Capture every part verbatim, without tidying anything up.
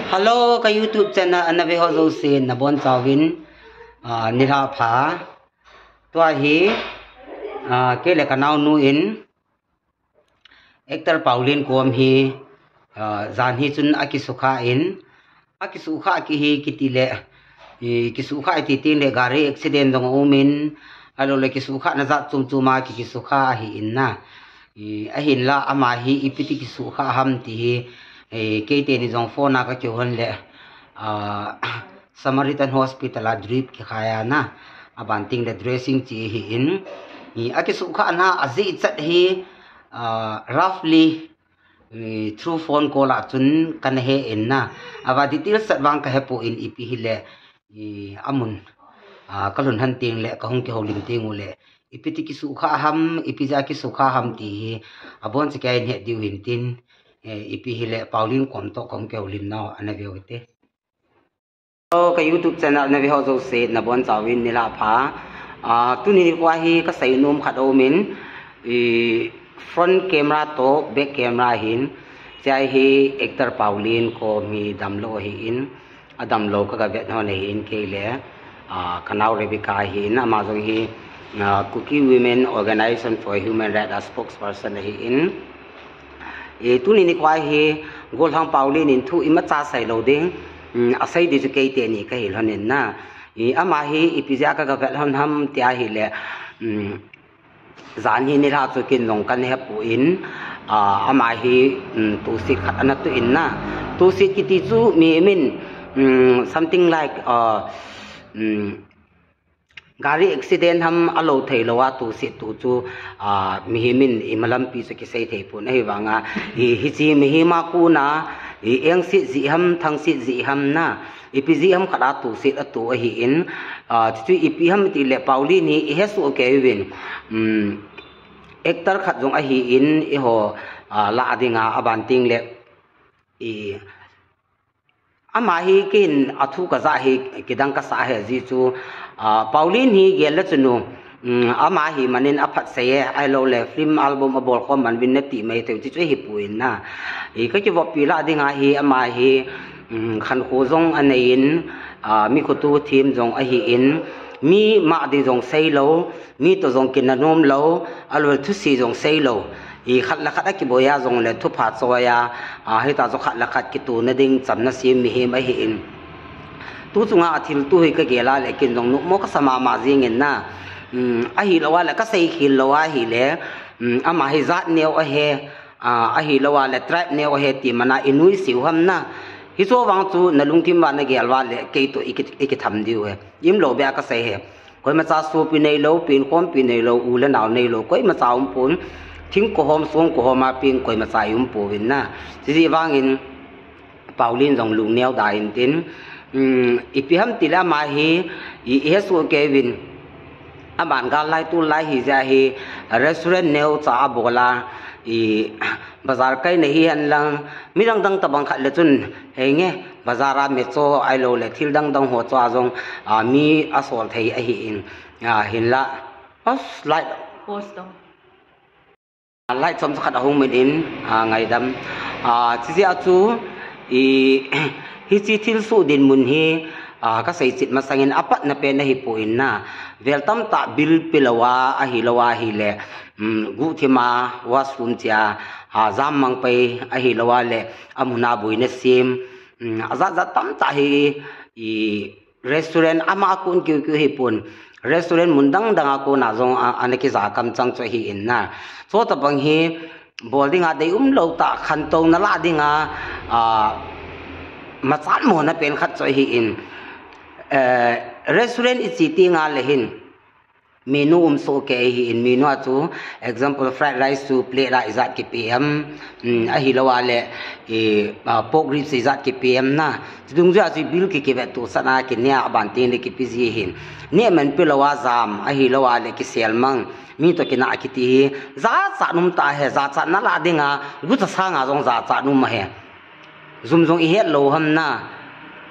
Hello, ka YouTube channel ana ve ho jouse nabonchauvin, ah, nilhah pha. Tua hi, ah, kei le ka naonu in actor Pauline kom hi, ah, jan hi chun akisukha in, akisukha kihi kiti le, i, kisukha iti teng le gari accident jong aumin, ahilou le kisukha na jat chom chom a ki, kisukha ahi in na. I, ahinla ama hi ipi ti kisukha ham ti hi, i, kei teni jong phone a ka kihon le, ah, Samaritan Hospital a drip kikhai a na, aban teng le dressing chi hi in, i, akisukha na ajeh chat hi, ah, roughly, i, through phone call a chun kana he in na, ava detail chat vang ka hepon ipi hile, i, amun, ah, ka lhun hon teng le ka hung kihoulim teng u le, ipi ti kisukha ham, ipi jeh a kisukha ham ti hi, abon chakei in he diu hin tin, eh, ipi hile Pauline kom toh ka hung kihoulim nau ana ve u hite. Hello, ka YouTube channel na ve ho jouse nabonchauvin nilhah pha. Ah, tuni nikho hi ka seinom khat aumin, i, front camera toh back camera hin, hiche hi actor Pauline kom hi damlou ahi in, adamlou ka, ka vet hon ahi in kei le, ah, ka nao Rebecca ahi in, ama jong hi, ah, Kuki Women Organization for Human Rights a spokesperson ahi in. I, tuni nikho hi, Golhang Pauline in thu imacha seilou ding, um, asei di chu kei teni ka hil hon in na. I, ama hi ipi jeh a ka, ka vet hon ham ti ahile, um, jan hi nilhah chu kin jong kan hepon, ah, ama hi, um, tohset khat ana toh in na. Tohset kiti chu mihem in, um, something like, ah, um, gari accident ham alou theilou a tohset toh chu, ah, mihem in imalampi chu kisei thei pon ahivanga, i, hiche mihem a kona, i, engset jeh ham, thangset jeh ham na, ipi jeh ham khat a tohset atoh ahi in, ah, chuchu ipi ham ti le Pauline hi i hesoh kei uvin, um, actor khat jong ahi in eiho, ah, lah dinga aban teng le, i, ama hi kin athu ka ja hi kidang ka sa he ji chu, ah, Pauline hi gel le chunu, um, ama hi manin aphat sei e, ahilou le film album abol khom man uvin nati mai thei u ti chu hipon na. I ka kivoppi lah dinga hi ama hi, um, khankho jong anei in, ah, mi khoto them jong ahi in, mi mah ding jong seilou, mi toh jong kina nom lou, ahilou le thuse jong seilou. I khat le khat akiboi a jong le thupha choi a, a, hita chu khat le khat kitohna ding chamna sem mihem ahi in. Tu chunga athilto hi ka gel a le kin jong numo ka sa mama jing in na. Um, ahilou a le ka seikhel lou ahile, um, ama hi jat neo ahi, a, ahilou a le tribe neo ahi ti mana i nuisat u ham na. Hichu vang chu na lungthim uva na gel uva le kei toh i ki, i kitham diu ahi. Imlou beh a ka sei ahi. Koimacha sopi neilou, penkhompi neilou, u le nao neilou, koimacha umpon, thingkohom, songkohom a peng koimacha i umpouvin na. Chuti vangin, Pauline jong lungneo da in tin, um, ipi ham ti le ama hi, i, i hesoh kei uvin, aman gal lai tul lai hi jeh a hi, restaurant neocha abol a, i, bazar kaina hihen lang, mi dang dang tabang khat le chun, henge, bazar a mecho ahilou le thil dang dang ho chu a jong, a, mi asol thei ahi in, a, hinla, os, light. Post dong. A, light chomcha khat ahung mit in, a, ngaidam. A, chuti jeh a chu, i, hiche thilsoh dinmun hi, a, ka seichit masang in apatna pen ahipon na. Vel tamtah bill pelou a, ahilou ahile, um, guhthim a, washroom chia, a, jam mang pai, ahilou a le, amun a boina sem, um, ajat jat tamtah hi, i, restaurant ama a kon kiu kiu hipon, restaurant mun dang dang a kon a jong a, ana kija kamchang chu ahi in na. Chutabang hi, bol dinga deium lou tah, khantouna lah dinga, a, machat mona pen khat chu ahi in. Eh, restaurant i che teng a le hin, menu um soh kei ahi in, menu a chu, example, fried rice chu plate a ijat kipe em, um, ahilou a le, i, a, pork ribs ijat kipe em na. Chudung jeh a chu bill ki, kivet tohsah na kineh a aban teng le kipe ji hin. Neh man pelou a jam, ahilou a le kisel mang, mi toh kinah kiti hi, jachat um tah ahi, jachatna lah dinga, gucha sanga jong jachat um ahi. Jum jong i het lou ham na.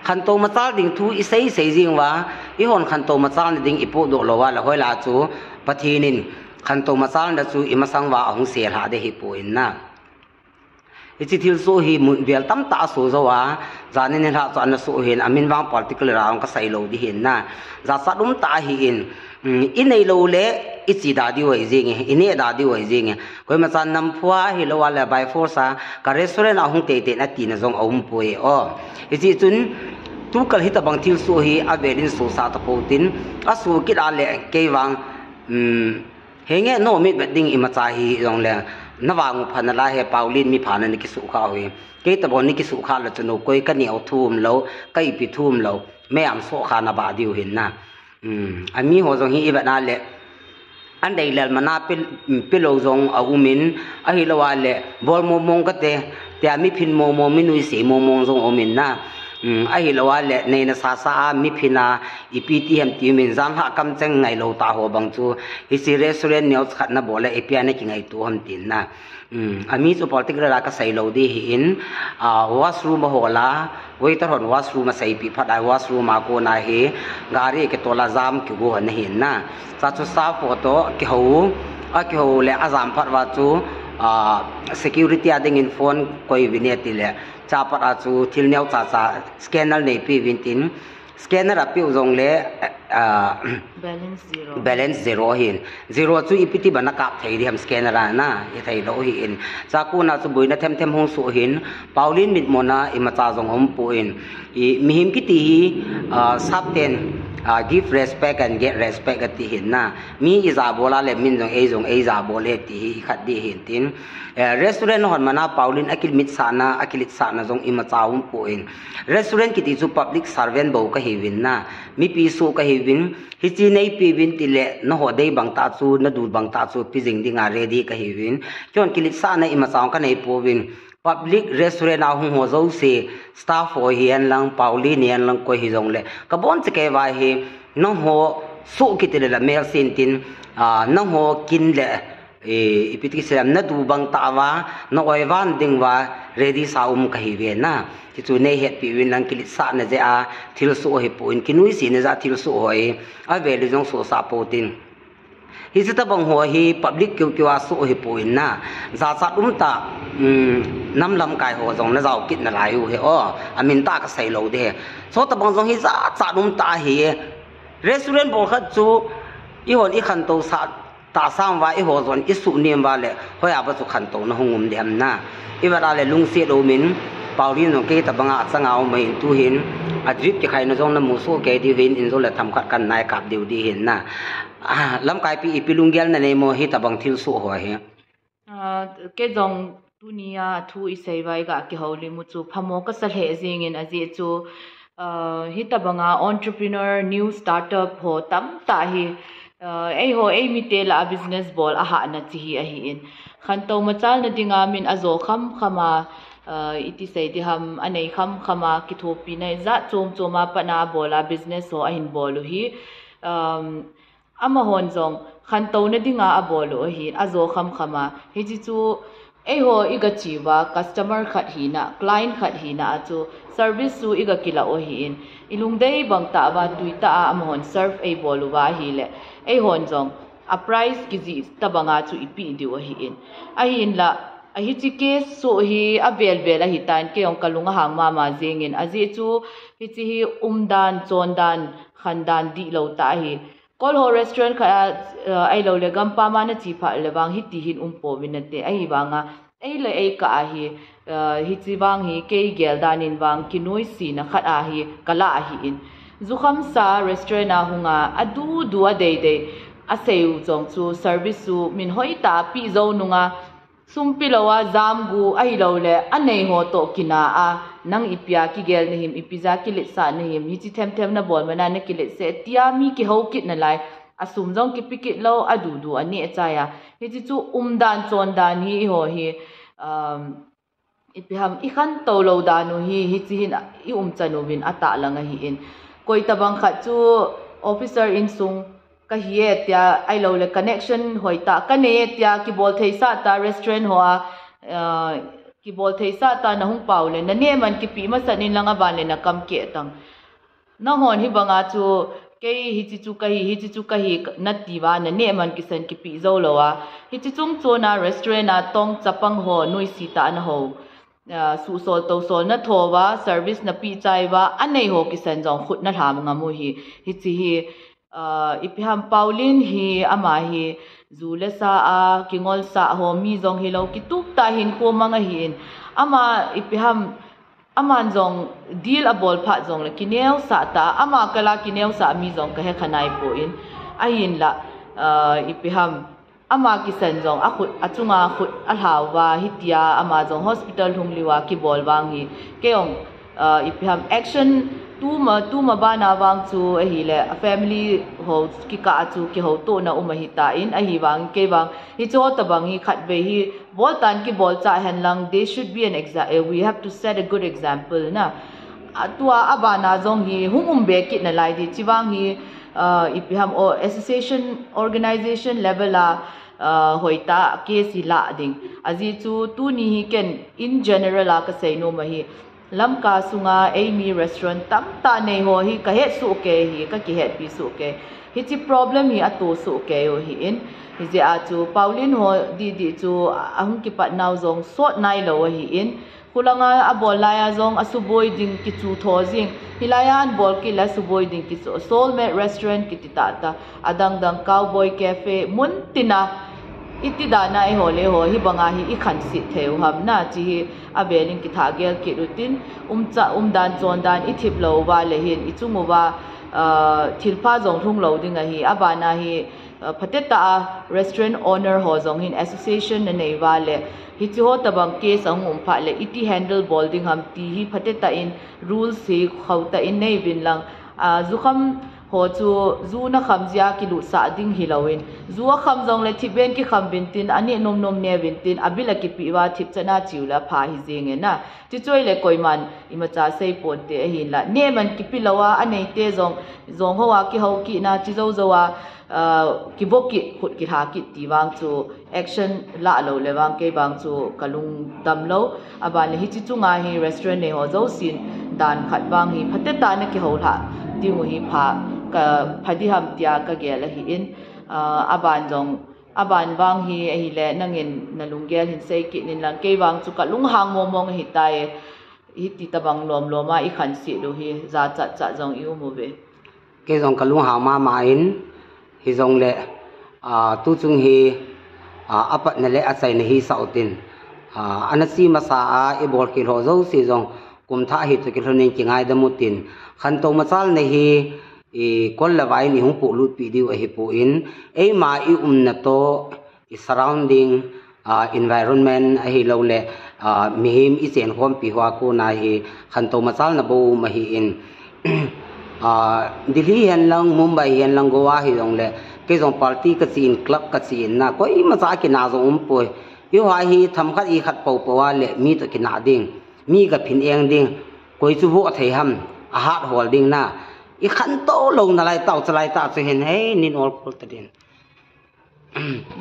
Khantou machal ding thu i sei sei jing uva, i hon khantou machal na ding i pohdoh lou uva le hoilai chu Pathen in khantou machal na chu i masang uva ahung sel ha de hipon na. Hiche thilsoh hi mun vel tamtah asoh jou a, Janin nilhah chu ana suh hin, amin vang particular a hung kasei lou ding hin na. Jachat umtah ahin, um, inei lou le ichi da diu ahi jenge, ineh da diu ahi jenge. Koima chan namphua hilou a le by force a ka restaurant a hung teitei in atina jong aumpoi o. Hiche chun tukal hitabang thilsoh hi avelin sohsah tapou tin, asoh kit a le kei vang, um, henge, nomit vet ding imacha hijongle, navang u pha nalai he, Pauline mi pha na nakisuhkhah u hi. Kei tabang nakisuhkhah le chun koi kaneo thum lou, kaipi thum lou, mei am sohkha nabah diu hin na. Um, amiho jong hi ivet a le, andeilel mana pe, pelou jong aumin, ahilou a le, bol mongmong kate, tia miphin mongmong, minuisih mongmong jong aumin na. Um, ahilou a le, neina sasa a, miphin a, ipi ti ham ti umin, janlhah kamcheng ngailou tah ho bang chu, hiche restaurant neocha khat nabol le, ipi a nakingaito ham tin na. Um, ami chu particular a kasei lou ding hin, ah, washroom a hol a, waiter hon washroom aseipeh phat a, washroom a kona hi, gari kitol a jam kigo ana hin na. Cha chu staff ho toh kihou, akihou le ajam phat uva chu, ah, security a dingin phone koi uvin e tile, cha pat a chu thil neocha cha scanner neipeh uvin tin, scanner apeh u jongle, ah, Balance zero. Balance zero ahin. Zero chu ipi ti bana kap thei ding ham scanner a na, ithei lou ahin. Cha kona chu boina themthem hung soh hin, Pauline mitmona imacha jong aumpoi. I, mihem kiti hi, ah, sapten, ah, give respect and get respect ati hin na. Mi ijabol a le min jong ei jong eijabol e ti hi ikhat ding hin tin. Eh, restaurant hon mana Pauline akimitsahna, akiletsahna jong imacha aumpoi. Restaurant kiti chu public servant bou kahiuvin na. Mipi soh kahiuvin. Hiche neipeh uvin tile, nangho dei bang tah chu, nadu bang tah chu, pe jing dinga ready kahiuvin. Keihon kiletsahna imacha kaneipouvin. Public restaurant a hung ho jouse, staff ho hihen lang, Pauline hihen lang, koi hijongle, kabonchauva hi, nangho soh kiti le la melse in tin, ah, nangho kin le, eh, ipi ti kisei ham, nadu bang tah uva, na-oi van ding uva, ready sa um kahiuve na. Hichu neihetpeh uvin lang, kiletsahna jeh a thilsoh ahipon, kinuisihna jeh a thilsoh ho hi, avel in jong sohsah pou tin. Hiche tabang ho hi public keukeu a soh ahipon na. Jachat umtah, um, nam lamkai ho jong najao kit nalai u hi o. Amin tah kasei lou ding hi. Chutabang jong hi jachat umtah ahi. Restaurant bol khat chu, eihon ikhantou sah tah sang uva, eiho jong isuhnem uva le, hoiya uva chu khantouna hung um ding ham na. Ivet a le lungset aumin, Pauline jong kei tabanga achanga um ahin tuhin, adrip kikhaina jong namu soh kei diu hin, in jong le themkhat kanai kap diu ding hin na. Ah, lamkaipi ipi lunggel nanei mo hitabang thilsoh ho hi? Ah, kei jong tunia thu isei uva iga kihoulim u chu phamo kasa lheh jengin ajeh chu, ah, hitabanga entrepreneur, new startup ho tamtah hi, ah, eiho eimite lah a business bol ahahna chi hi ahin. Khantou machalna dinga min ajo khamkhama, ah, iti sei ding ham, anei khamkhama, kithopina jat chomchoma patna abola business ho ahin bol u hi, um, amahon jong khantouna dinga abol u ahin, ajo khamkhama. Hiche chu eiho igache uva customer khat hina, client khat hina a chu service chu igakilah u ahin, ilungdei bang tah uva tuitah a amahon serve eibol uva ahile, eihon jong a price kijih tabanga chu ipeh diu ahin. Ahinla, ahiche case soh hi avelvel ahitan, kei jong kalung ahang mama jengin, ajeh chu hiche hi umdan, chondan, khandan dihlou tah ahi. Kolho restaurant khat a, eh, ahiloule gampam a nache phat le vang hiti hin umpouvin nate, ahivanga ei le ei kah a hi, eh, hiche vang hi kei gel dan in vang kinoisena khat ahi kalah ahin. Jukhamsa restaurant a hunga, adudu adeidei, asei u jong chu service chu min hoitah a peh jou nunga, sum pelou a jamgu ahiloule aneiho toh kina a, nang ipi a kigel nahim, ipi jeh a kiletsah nahim, hiche themthem nabol mana nakiletsah tia mi kihou kit nalai, asum jong kipe kit lou, adudu aneh chai a. Hiche chu umdan chondan hi eiho hi, um, ipi ham, ikhantou lou dan u hi, hiche hin iumchan uvin atahlang ahin. Koitabang khat chu officer insung kahi e tia, ahiloule connection hoitah kanei e tia, kibol theisah tah restaurant ho a, ah, kibol theisah tah nahung pau le, naneh man kipeh masat in lang aban le nakam keh tang. Nanghon hibanga chu, kei hiche chu kahi, hiche chu kahi, nati uva, naneh man kisan kipeh jou lou a. Hiche chung chona restaurant a tong chapang ho, nuisih tah a nahou. ah, suhsol tosolna thouva, service napeh chaiuva, anei ho kisan jong khut nalha ngam u hi, hiche hi, ah, ipi ham Pauline hi, ama hi, ju le sa a, kingolsah ho mi jong hilou, kitup tah hinkho mang ahin, ama ipi ham, aman jong deal abol phat jongle kineosah tah, ama kala kineosah mi jong kahe kha naipon, ahinla, ah, ipi ham, ama kisan jong akhut, achunga khut alhauva, hitia ama jong hospital lhung liuva kibol vang hi, kei jong, ah, ipi ham action tuma, tuma bana vang chu ahile, a family ho kikah a chu kihoutohna um ahitan, ahivang kei vang hiche ho tobang hi khatvei hi boltan kibolchah henlang, they should be an exa-, eh, we have to set a good example na. Atua abana jong hi hung um be kit nalai di, chivang hi, ah, ipi ham o association, organization level a, ah, hoitah case hi lah ding. Ajeh chu tuni hi ken in general a kasei nom ahi. Lamka sunga eimi restaurant tamtah nei ho hi kahet soh kei hi, kakihetpi soh kei. Hiche problem hi ato soh kei u ahin, hijeh a chu Pauline ho dihdih chu ahung kipat nau jong sot nailou ahin, khulanga abol laiya jong asuboi ding kichu tho jing, hilaiya anbol kit le asuboi ding kichu, Soulmate Restaurant kiti tahtah, adang dang Cowboy Cafe, mun tina, iti dana eiho le eiho hibanga hi ikhanset thei u ham na, hiche hi avelin kithah gel kit utin, umcha, umdan chondan ithip lou uva le hin ichung uva, ah, thilpha jong lhung lou ding ahi, abana hi, ah, phatetah a restaurant owner ho jong hin association nanei uva le, hiche ho tobang case ahung um phat le iti handle bol ding ham ti hi phatetah in rules hi khohtah in neivin lang, ah, jukham ho chu ju nakham jeh a kilutsah ding hilouvin, ju akham jongle thipbeh in kikham uvin tin, aneh nomnom ne uvin tin, abil akipeh uva thipchan a cheu le apha hijenge na. Chuche chu ahile koiman imacha seiponte, ahinla neh man kipe louva, aneite jong, jong hoa kihou kitna, che jou jouva, ah, kivo kit, khut kilha kit ti vang chu action lah lou le vang kei vang chu kalungdam lou. Aban le hiche chunga hi restaurant nei ho jousen dan khat vang hi phatetah a nakihoulhah diu hi pha, ka, pha diham tia kagel ahin, ah, aban jong, aban vang hi ahile nangin nalunggel hin sei kit in lang, kei vang chu kalunghang mongmong ahitai. Hiti tobang lomlom a ikhanset u hi jachat chat jong ium uve. Kei jong kalunghang mama in, hijongle, ah, tuchung hi, ah, apatna le achaina hisah utin, ah, ana che masa a ibolkhel ho jouse jong kum thah hi toh kilhonin kingaidam utin, khantou machalna hi ikol le vai in ihung pohlutpeh diu ahipon, eima iumna toh, i surrounding, ah, environment ahiloule, ah, mihem ichenkhompi hoa kona hi khantou machalna bou um ahin, ah, Delhi hihen lang, Mumbai hihen lang, Goa hijongle, kei jong party kache in, club kache in na, koimacha kinah jong umpoi. Eiho hi themkhat ikhat poupou a le mi toh kinah ding, mi gaphin eng ding, koi chu voh thei ham, ahat hol ding na, ikhantou lou nalai tah u, chulai tah chu hin, hei, nin ol kol ta din.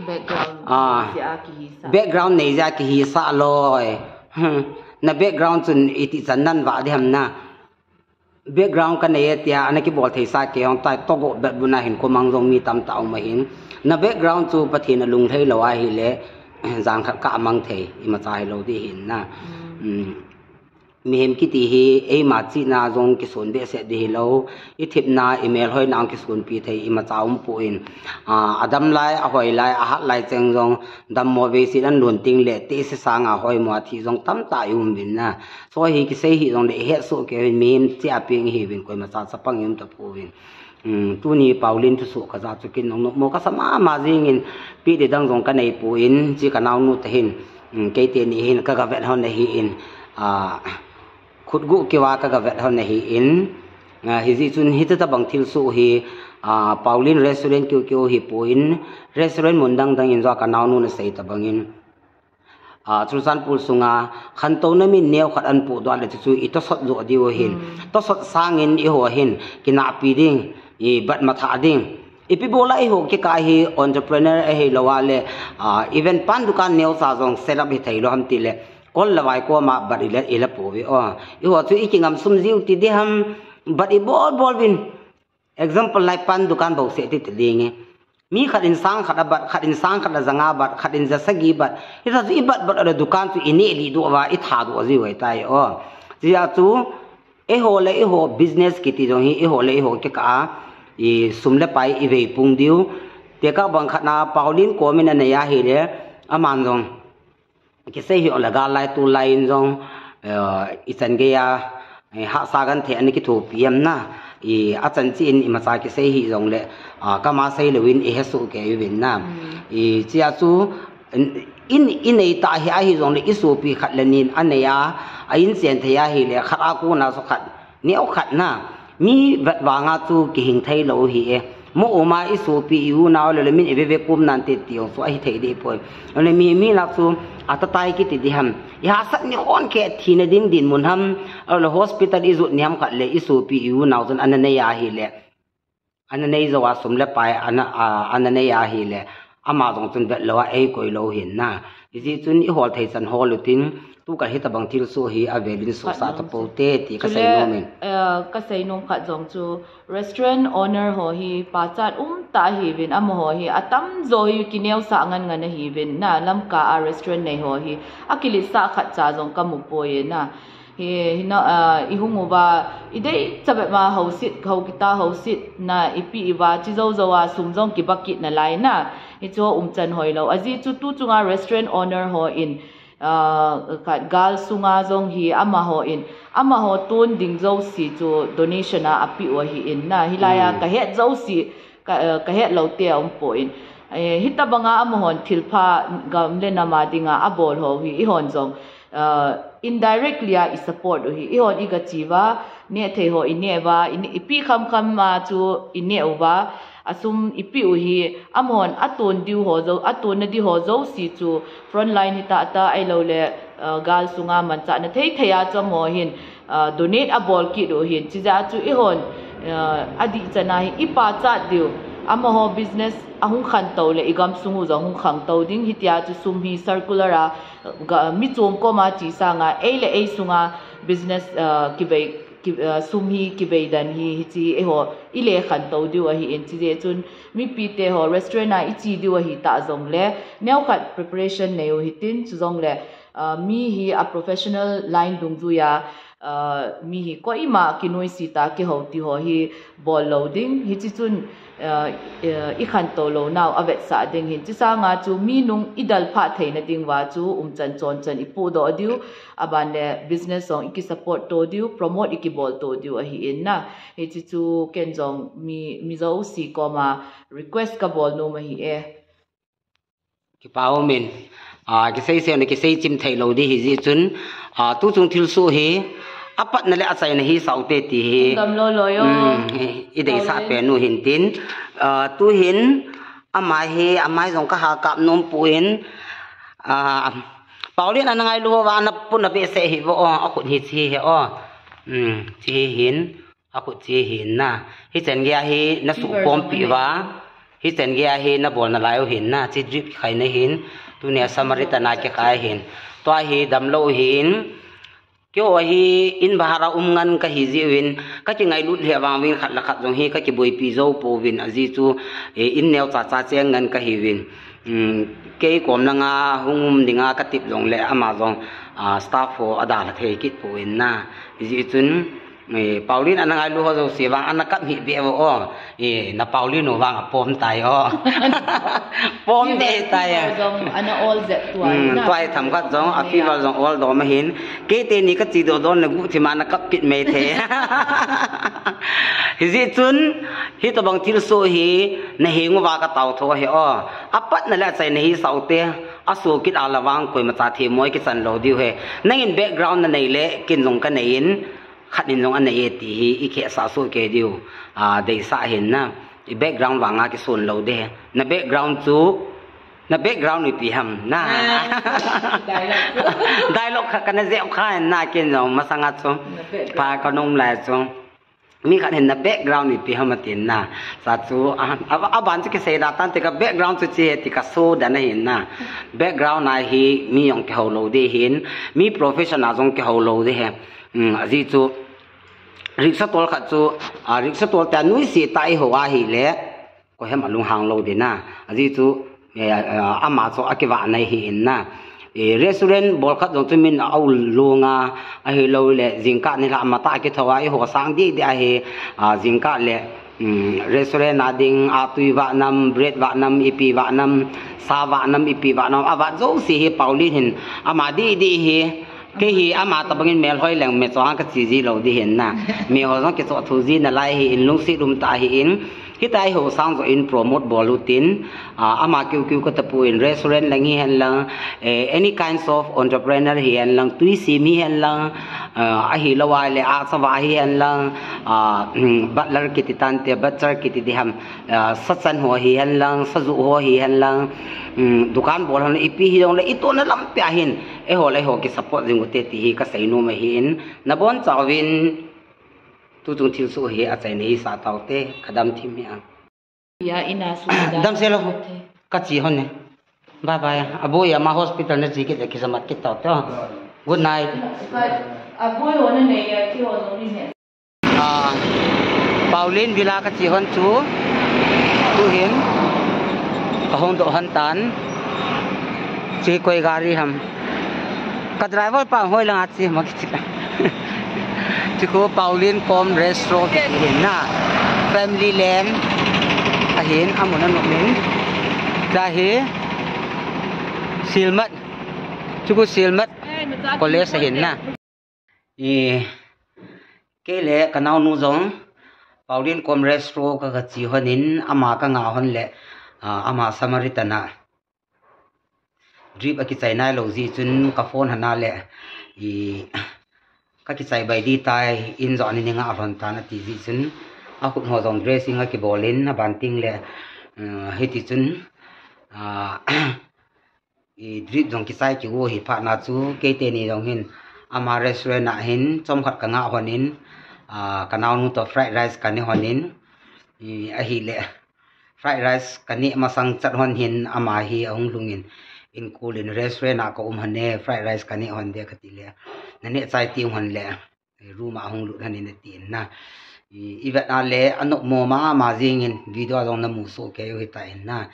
Background Ah. jeh a kihisah. Background nei jeh a kihisah loi. Hmm. Na background chun iti chan nan vah diham na. Background kanei e tia ana kibol theisa kei jong tai, togo bet buna hinkho mang jong mi tamtah um ahin. Na background chu Pathen alunglhai lou ahile, jan khat kah mang thei, imacha hilou ding ahin na. Hmm. Mihem kiti hi eima chihna jong kisonbehseh ding hilou, ithipna, imelhoina jong kisonpi thei imacha umpon, ah, adam lai, ahoi lai, ahat lai cheng jong dammo veiset an lon tengle, tehse sanga hoimo a thi jong tamtah ium uvin na. Chu hi kisei hih jongle ihet soh kei uvin, mihem cheh a peng ihiuvin, koimacha chapang ium tapouvin. Um, tuni Pauline thusoh kajah chu kin nung nopmo kasa mama jengin, pehdi dang jong kaneipon, hiche kanaonu tah hin, um, keiteni hin kagavet lhon ahin, ah, khutguh keuva kagavet lhon ahin, ah, hijeh chun hiche tobang thilsoh hi, ah, Pauline restaurant keukeu hipon, restaurant mun dang dang in jong kanaonun asei tobangin, ah, Churachandpur sunga khantouna min neokhat ahin pohdoh le chuchu itosot joh diu ahin. Hmm. Tosot sangin eiho hin kinahpi ding, ibat mathah ding. Ipi bola eiho kikah hi entrepreneur ahiloule, ah, even pan dukan neocha jong set up hithei lou ham tile, kol le vai koma bat ila, ila pouve o. Eiho chu ikingam sum jiu ti diham, bat ibol bol uvin. Example lai pan dukan bou seh ti ti dinge. Mi khat in sang khat a bat, khat in sang khat le janga bat, khat in ja sagi bat. Hita chu i bat bat a le dukan chu i neh lih doh uva, i tha doh ji uve tai o. Chia chu, eiho le eiho business kiti jong hi, eiho le eiho kikah a, i sum le pai i vei pung diu. Tekah bang khat na Pauline komin a nei a hile, aman jong kisei hi ole gal lai tu lai in jong, eh, i chan gei a, eh, hahsa kan thei ani kithopi em na. I a chan chi in imacha kisei hi jong le, ah, kama sei lo in i he su ke uvin na. I chia chu, in, in, i nei ta hi ahi jong le i sopi khat le nin a nei a, a in chen thei a hile khat a kona chu khat neo khat na, mi vet vanga chu kihing thei lo hi e. Mo uma i sopi i unau le, le min i veve kum nan te ti ong chu ahi thei deh poi. Le mi, mi nak chu a ta tai kiti di ham. I hahsat ni khon khe thina ding dinmun ham. Le hospital i jot ni ham khat le i sopi i unau chun ana nei a hile. Ana nei jo a sum le pai ana, a, ana nei a hile. Ama jong chun vet lo a ei koi lo hin na. Hijeh chun i hol thei chan hol utin, tu ka hitabang thilsoh hi avelin sohsah tapou te ti ka sei nom in. Chule, eh, ka sei nom khat jong chu restaurant owner ho hi pachat um tah ahiuvin, amaho hi atamjo hi kineosah ngan ngan ahiuvin, na Lamka a restaurant nei ho hi akiletsah khat cha jong ka mu poi e na. Hi, hi na, ah, i hung uva, i dei chabep ma houset, hou kita houset na i peh uva, chi jou jou a sum jong kiba kit nalai na. Hichu umchan hoilou. Ajeh chu tu chunga restaurant owner ho in, ah, khat gal sunga jong hi amaho in, amaho ton ding jouse chu donation a apeh u ahi in na. Hilai a ka het jouse, ka, eh, ka het lou te a um poi. Eh, hitabanga amahon thilpha gam le nam a dinga abol ho hi, eihon jong, eh, indirectly a i support u hi. Eihon i ga chi uva, neh thei ho i neh uva, i ne-, i peh kham kham a chu i neh uva, a sum i peh u hi, amahon aton diu ho jou, aton na di ho jouse chu frontline hita ta ahilou le, eh, gal sunga manchah na thei thei a chu amaho hin, ah, donate abol kit u hin, chijeh a chu eihon, ah, adih chan a hi i pachat diu, amaho business ahung khantou le i gamsung u jong hung khangtou ding, hitia chu sum hi circular a, ga, mi chom koma chi sanga, ei le ei sunga business, ah, kivei, ki, ah, sum hi kivei dan hi, hichi eiho i le khantou diu ahi in, chijeh chun mipi te ho restaurant a i chi diu ahi ta jong le, neokhat preparation nei u hitin, chu jong le, ah, mi hi a professional line dungjuia, ah, mi hi koima kinoise ta kihou ti ho hi bol lou ding. Hichi chun, ah, eh, i khantou lou nau avetsah ding hin. Chi sanga chu mi nung i dalphah theina ding uva chu umchan chon chan i pudoh diu. Aban le business jong i ki support to diu, promote i kibol to diu ahi in na. Hichi chu ken jong mi, mi jouse koma request ka bol nom ahi e. Kipa um in, ah, kisei sei na kisei chim thei lou di hijeh chun, ah, tu chung thilsoh hi, apatna le achaina hi sah u te ti hi. Dam lo lo yo. Hmm, i, i deisah pen u hin tin. Ah, tu hin, amai hi, amai jong ka ha kap nom poi in, ah, Pauline ana ngailu ho va ana pun a behseh hi vo o, akhut hi chi hi o. Hmm, chi hi hin. Akhut chi hin na. Hichan gei a hi na suhpompi uva. Hichan gei a hi na bol nalai u hin na. Chi drip kikhai na hin. Tunia Samaritan a kikhai hin. Tua hi damlou hin. Keiho hi in bahar a um ngan kahi jeh uvin. Ka kingailut lheh vang uvin khat le khat jong hi ka kiboipi jou pouvin ajeh chu, eh, in neocha cha cheng ngan kahi uvin. Um, kei kom langa hung um dinga ka tip jong le ama jong, ah, staff ho adalha thei kit pouvin na. Hijeh chun, Eh, Pauline ana ngailu ho jouse vang ana kap hih beh uvo o. Eh, na Pauline u vang apom tai o. Pom deh tai a. Jong ana ol jep tuai na. Hmm, tuai themkhat jong, a fever jong ol dom ahin. Kei teni ka chi doh don le guhthim a na kap kit mai thei. Hijeh chun, hitobang thilsoh hi, na heng uva ka tao tho ahi o. Apatna le achaina hi sah u te, asoh kit a la vang koimacha themmo kichan lou diu ahi. Nangin background na nei le, ken jong ka nei in, khat in jong anei e ti hi i khehsah soh kei diu, ah, deisah hin na. I background vanga kisun lou ding. Na background chu, na background ipi ham na. Ah, dialogue chu. Dialogue khat kana jep kha in na ken jong masanga chu. Na background. Pha ka nom lai chu. Mi khat hin na background ipi ham atin na. Sa chu, ah, a, aban chu kisei da tan te ka background chu chi he ti ka so da na hin na. Background a hi mi jong kihou lou ding hin. Mi profession a jong kihou lou ding he. Um, ajeh chu, rickshaw tol khat chu, ah, rickshaw tol te a nuisat a i hou ahile, Koiham alunghang lou ding na. Ajeh chu, eh, eh, ama chu akivah nai hi in na. Eh, restaurant bol khat jong chu min a-ul lunga, ahilou le jingkah nilhah matah kithou a, eiho sang didi ahi, ah, jingkah le, um, restaurant a ding, a tui vah nam, bread vah nam, ipi vah nam, sa vah nam, ipi vah nam, avat jouse hi Paulin hin, ama didi hi, Kei hi ama tabangin melhoi leng me chong kachi ji lou ding hin na. Mi ho jong kichoh thu ji nalai hi in lungset um tah hi in. Hitia eiho sang joh in promote bol utin. Ah, ama kiu kiu kata pu in restaurant lang hihen lang, eh, any kinds of entrepreneur hihen lang, tui sim hihen lang, ah, ahilou a le a sa vah hihen lang, ah, um, butler kiti tante, butcher kiti diham. Ah, sa chan ho hihen lang, sa juh ho hihen lang, um, dukan bol hon ipi hijong le, itohna lampi a hin, eiho le eiho kisupport jing ute ti hi kasei nom ahi in, nabon chauvin, tuchung thilsoh hi achaina hi sa taute, kadam thim hi a. Ya, ina su da. Dam se lo, kachi hon ne. Bye bye. Aboi ama hospital na chi kit le kijamat kit taute. Good night. Aboi ho na nei ya, ki ho no ni ne. Ah, Paulin Villa kachi hon chu, tuhin, kahung doh hon tan, chi koi gari ham. Ka driver pa hoi lang a chi ma kichi. Chi khu Paulin Kom Restaurant kiti hin na, family land, ahin, amun anom in, cha hi, Silmat, chi khu Silmat College ahin na. I, kei le kanaonu jong, Paulin Kom Restaurant ka, kachi hon in, ama kanga hon le, ah, ama Samaritan a drip akichai nailou ji chun, ka phone hon a le, i, kakichai bai ding tai, in jong ani ni nga lhon tan ati ji chun, akhut ho jong dressing akibol in, aban teng le, ah, hiti chun, ah, I drip jong kichai kiu hi phat na chu, kei teni jong hin, ama restaurant a hin, chomkhat kanga hon in, ah, kanaonu toh fried rice kane hon in, i, ahile, fried rice kane masang chat hon hin, ama hi ahung lhung in, in kul in restaurant a ka um hon e, fried rice kane hon de kati le, naneh chai teng hon le, room a hung lut hon in ati in na. I, i vet a le, anop mo mama jing in, video a jong namu soh kei u hita in na.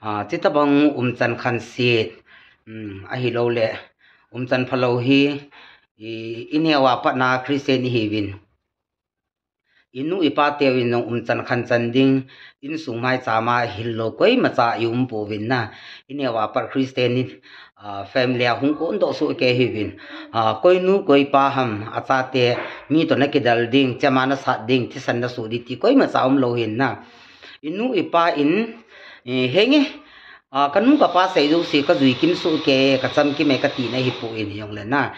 Ah, chuti bang umchan khanset, um, ahilou le, umchan phalou hi, i, i neo a pat na Christian ihiuvin. I nu i pa teu in jong umchan khanchan ding, insung maicham a hil lou koima cha i um pouvin na. I neo a pat Christian in, ah, family a hung kon doh soh kei hiuvin. Ah, koi nu, koi pa ham, achate, mi toh na kidal ding, chema na sat ding, thisan na soh ding ti koima cha um lou hin na. I nu i pa in, eh, henge, ah, ka nu ka pa sei jouse ka jui kim soh kei, ka cham kim e ka tina hi poi in jong le na.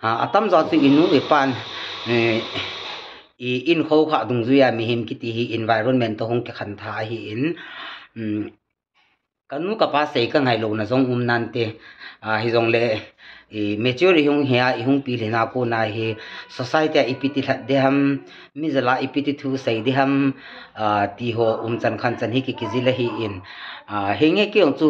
Ah, atam jo chu i nu i pan, eh, i in kho kha dungjui a mihem kiti hi environment toh hung kikhantha ahi in, um, ka nu ka pa sei ka ngai louna jong um nante, ah, hijong le, i mature i hung hi a, i hung pilhin a kona hi society a ipi ti lhat ding ham, mi jal a ipi ti thu sei ding ham, ah, ti ho umchan khanchan hi ki, kijil ahi in, ah, henge kei jong chu,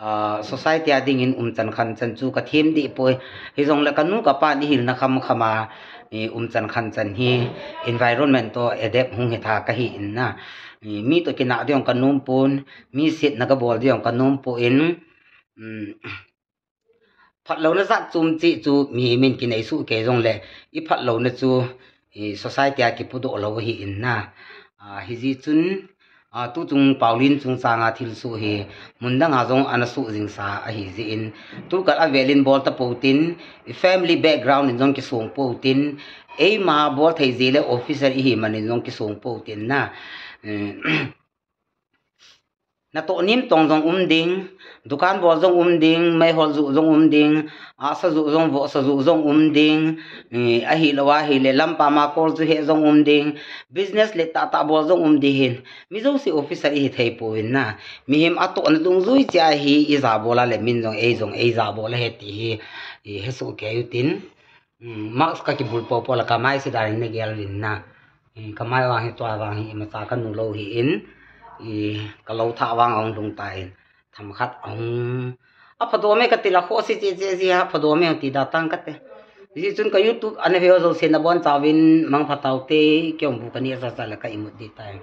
ah, society a ding in umchan khanchan chu ka them deh poi. Hijong le ka nu ka pa in i hilna kham kham a, i umchan khanchan hi environment toh adapt hung hitha ka hi in na. I mi toh kinah ding jong ka nom pon, mi setna ka bol ding jong ka nom pon, um, phatlouna jat chom cheh chu mihem in kinei soh kei jong le, i phatlouna chu, i society a kipudoh lou ahi in na. Ah, hiji chun, ah, tuchung Paulin chungchang a thilsoh hi, mun dang a jong ana soh jing sa ahi jeh in, tukal a vel in bol ta pou tin, i family background in jong kisong pou tin, eima bol thei jeh le officer ihi man in jong kisong pou tin na. Eh, natoh nim tong jong um ding, dukan bol jong um ding, meihol juh jong um ding, ahsa juh jong, vohsa juh jong um ding, eh, ahilou ahile lampam a kol juh he jong um ding, business le tah tah bol jong um ding hin, mi jouse officer ihi thei pouvin na. Mihem atohna dungjui cheh a hi i jabol a le min jong ei jong ei jabol ahi ti hi, i hesoh kei u tin. Um, mask ka kibul popo le ka mai se dan in na gel uvin na. I, ka mai vang hi tua vang hi imacha ka nu lou hi in, i, ka lou thah vang ahung lhung tan, themkhat ahung, aphadom e kati le khoh se cheh cheh jeh a aphadom e ti da tang kate. Hijeh chun ka YouTube ana ve ho jouse nabon chauvin mangpha taute, kei jong bu ka neh chacha le ka imut ding tai.